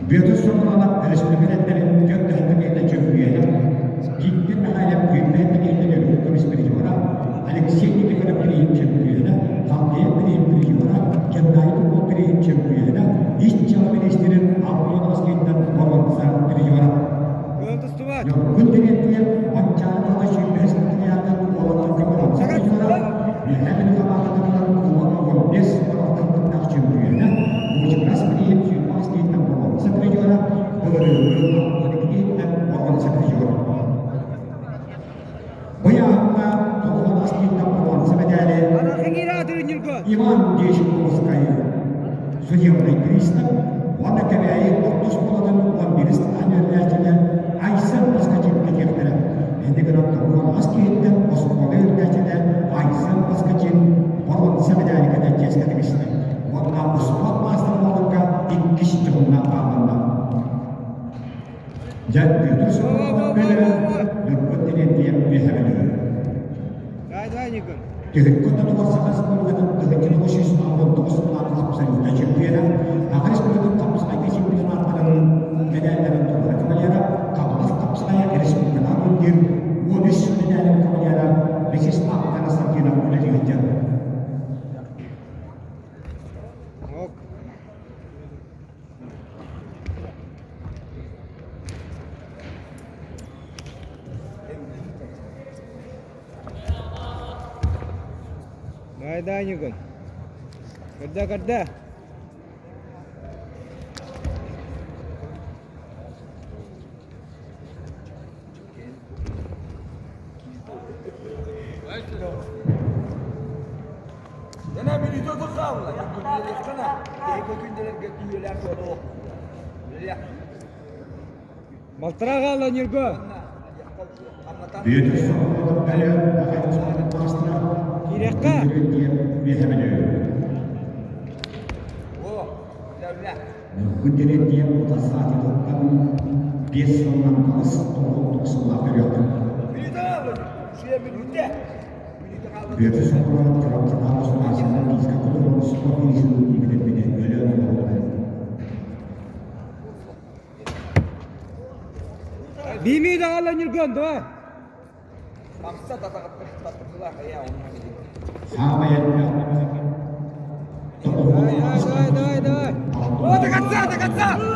Бүөтүр Соколонов өрөспүүбүлүкэлэрин түөрт тыһыынча чөмпүйүөнэ, Кииттэн Михайлов күүрбэһин киһиттэн өрүү көмүс призера, Алексей Никифоров бирииһин чөмпүйүөнэ, Халдеев бирииһин призера, Кеннадий Попов бирииһин чөмпүйүөнэ, Ис дьыала миниистирин Антон Аскиттан боруонса призера. Ньургун Терентьев Манчаары Баһылай сүүрбэһис октябрьтан уолаттарга боруонса призера, Үөһээ Бүлүү хамаандатыгар Кубок 15 барахтарбыттаах чөмпүйүөнэ, Муучукас бирииһин сүүрбэҕис киһиттэн боруонса призера, былырыыҥҥы 62 киһиттэн боруонса призера. Бу ыйааһыҥҥа 98 киһиттэн боруонса мэтээли Иван Дьячковскай судебный пристав уонна Кэбээйи орто оскуолатын 11 сылаан үөрэнээччитэ Айсен Поскачин кэтиэхтэрэ. Инньэ гынан 98 киһиттэн оскуола үөрэнээччитэ Айсен Поскачин боруонса мэтээли кэтэн чиэскэ тигистэ уонна успуорт маастара буоларга иккис дьоһуннаах баалланна. Дьэ, Петр Соколов бэлэҕин Ньургун Терентьев үөһэ бэлэҕин. Түһүккэ ортотугар Саха Республикатын 1969 сыллаах абсолютнай чемпиона, Саха Республикатын хапсаҕайга чемпионаттарын медалларын толору кавалера, Хаҥалас хапсаҕайа республикаҕа турнир 13 медалин кавалера Вячеслав Константинов үлэлии сылдьар. Давай, давай, Ньургун. Көрдөө, көрдөө. Балтараа хаалла Ньургу. Бүөтүр Соколов бэлэм Ахан маастара Киириэххэ. диэн үөһэ Ньургун Терентьев утарсааччытыттан биэс сылынан аҕыс тоҕус сыллаах төрүөхтэр. Бүөтүр Соколов Чурапчытааҕы Сунаарсынан физика спорт институтун бүтэрбитэ Өлөөн олоҕун. Бими даҕала Ньургун, давай. Саамай элбэх Давай, давай, давай, давай. О, до конца, до конца!